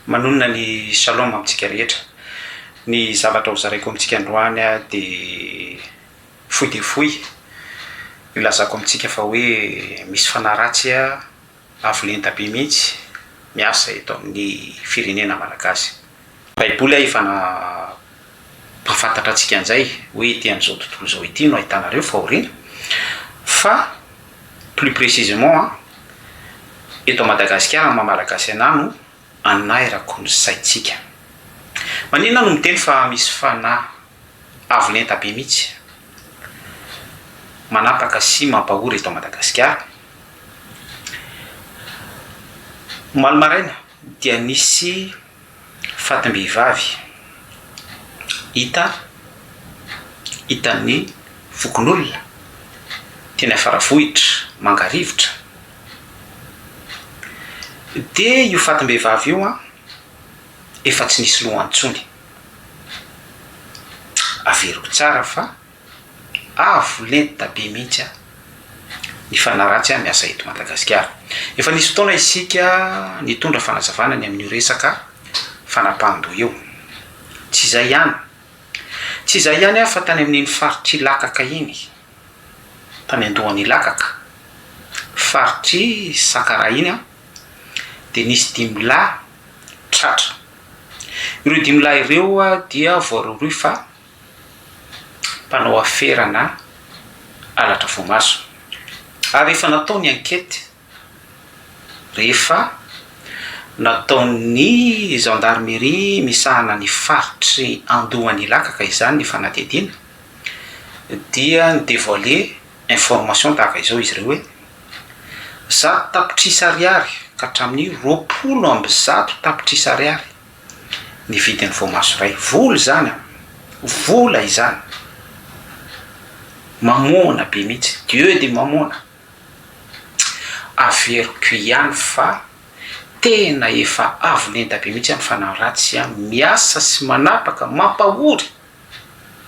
Manonona ny Shalom amintsika rehetra. Ny zavatra ho zaraiko amintsika androany dia fohy dia fohy. Ilazako amintsika fa hoe misy fanahy ratsy avo lenta be mihitsy miasa eto amin'ny firenena malagasy. Baiboly efa nampahafantatra antsika an'izay hoe ety amin'izao tontolo izao ity no ahitanareo fahoriana fa plus précisément eto Madagasikara ny maha malagasy anah no anairako ny saintsika. Maninona aho no miteny fa misy fanahy avo lenta be mihitsy manapaka sy mampahory eto Madagasikara? Omaly maraina dia nisy fatim-behivavy hita hitan'ny fokonolona teny Faravohitra Mangarivotra. Dia io fatim-behivavy io an, efa tsy nisy lohany intsony. Averiko tsara fa avo lenta be mihitsy an, ny fanahy ratsy an miasa eto Madagasikara. Efa nisy fotoana isika nitondra fanazavana ny amin'io resaka fanapahan-doha io. Tsy izay ihany, tsy izay ihany an fa tany amin'iny faritr'Ilakaka iny, tany andohan'Ilakaka, faritr'i Sakaraha iny an, dia nisy dimy lahy tratra. Ireo dimy lahy ireo dia voarohirohy fa mpanao afera na halatra voamaso. Ary efa natao ny enquête rehefa nataon'ny gendarmerie misahana ny faritry Andohan'Ilakaka izany ny fanadihadiana dia ni-devoiler information tahaka izao izy ireo hoe 100 tapitrisa ariary ka hatramin'ny 120 tapitrisa ariary ny vidin'ny voamaso iray. Vola izany an! Vola izany! Mamôna be mihitsy, Dieu de mamôna. Averiko ihany fa tena efa avo lenta be mihitsy ny fanahy ratsy miasa sy manapaka, mampahory,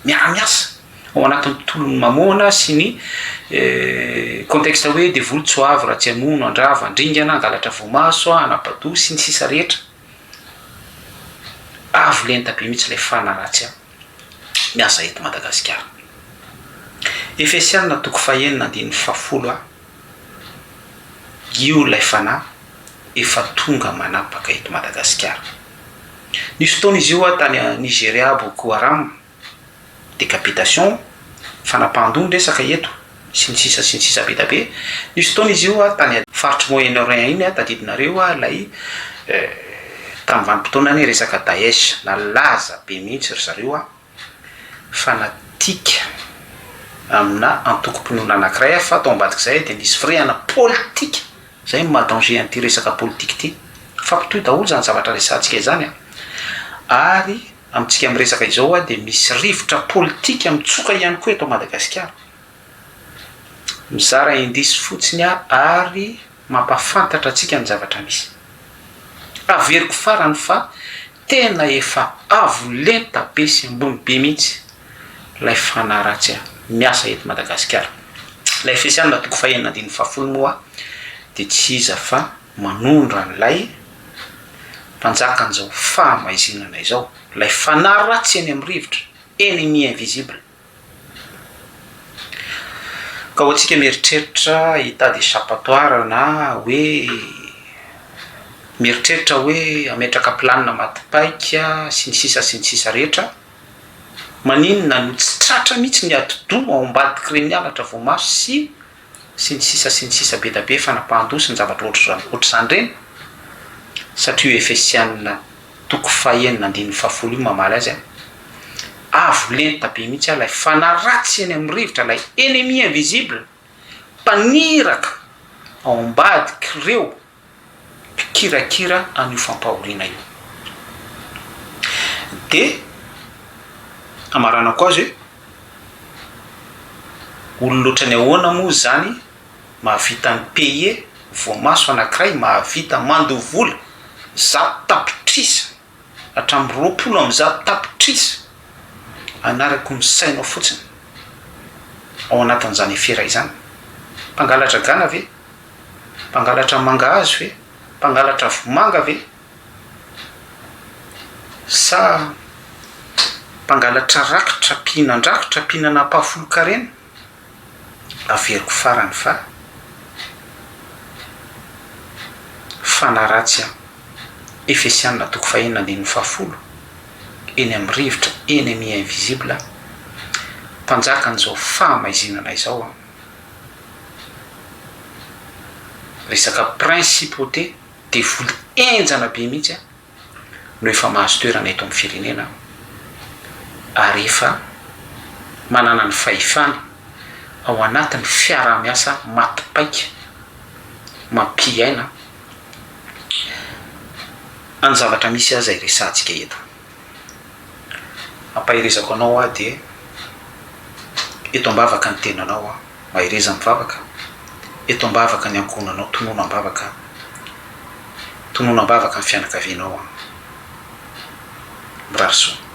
miara-miasa ao anatin'ny tontolon'ny mamôna sy ny contexte hoe devoly tsy ho avy raha tsy hamono, handrava, handringana, hangalatra voamaso, hanapa-doha sy ny sisa rehetra. Avo lenta be mihitsy ilay fanahy ratsy miasa eto Madagasikara. Efesianina toko fahenina andininy fahafolo a, io ilay fanahy efa tonga manapaka eto Madagasikara. Nisy fotoana izy io tany Nigeria Boko Haram, décapitation, fanapahan-doha ny resaka eto sy ny sisa sy ny sisa be da be. Nisy fotoana izy io tany faritry Moyen-Orient iny, tadidinareo ilay tamin'ny vanim-potoanany resaka Daesh, nalaza be mihitsy ry zareo fanatika amina antokom-pinoana anankiray fa tao ambadik'izay dia nisy firehana politika, zay no maha danger an'ity resaka politika ity, mifampitohy daholo izany zavatra resahantsika izany an, ary amintsika miresaka izao dia misy rivotra politika mitsoka ihany koa eto Madagasikara, mizara indice fotsiny aho ary mampahafantatra antsika ny zavatra misy. Averiko farany fa tena efa avo lenta be sy ambony be mihitsy ilay fanahy ratsy miasa eto Madagasikara. Ilay Efesianina toko fahenina andininy fahafolo moa dia tsy iza fa manondro an'ilay mpanjakan'izao fahamaizinana izao, ilay fanahy ratsy eny amin'ny rivotra, ennemi invisible. Ka ho antsika mieritreritra hitady échappatoire na hoe mieritreritra hoe hametraka planina maty paika sy ny sisa sy ny sisa rehetra, maninona no tsy tratra mihitsy ny atidoha ao ambadik'ireny halatra voamaso sy sy ny sisa sy ny sisa be da be fanapahan-doha sy ny zavatra ohatr'izany ohatr'izany ireny? Satria io Efesianina toko fahenina andininy fahafolo io mamaly azy an! Avo lenta be mihitsy aho, ilay fanahy ratsy eny amin'ny rivotra, ilay ennemi invisible, mpaniraka ao ambadik'ireo mpikirakira an'io fampahoriana io. Dia hamaranako azy hoe, olona ohatran'ny ahoana moa izany mahavita mi-payer voamaso anankiray, mahavita mandoa vola 100 tapitrisa hatramin'ny 120 tapitrisa anarako ny sainao fotsiny ao anatin'izany afera izany. Mpangalatra gana ve? Mpangalatra mangahazo ve? Mpangalatra vomanga ve? Sa mpangalatra rakitra, mpihinan-drakitra, mpihinana ampahafolon-karena? Averiko farany fa fanahy ratsy an. Efesiana toko fahenina andininy fahafolo, eny amin'ny rivotra, ennemi invisible, mpanjakan'izao fahamaizinana izao an. Resaka principauté, devoly henjana be mihitsy an. no efa mahazo toerana eto amin'ny firenena ary efa manana ny fahefany ao anatin'ny fiaraha-miasa maty paika mampiaina any zavatra misy aza iresahantsika eto. Ampaherezako anao aho dia eto am-bavaka ny tenanao aho. Mahereza mivavaka, eto am-bavaka ny ankohonanao, tonona am-bavaka, tonona am-bavaka ny fianakavianao an. Mirary soa.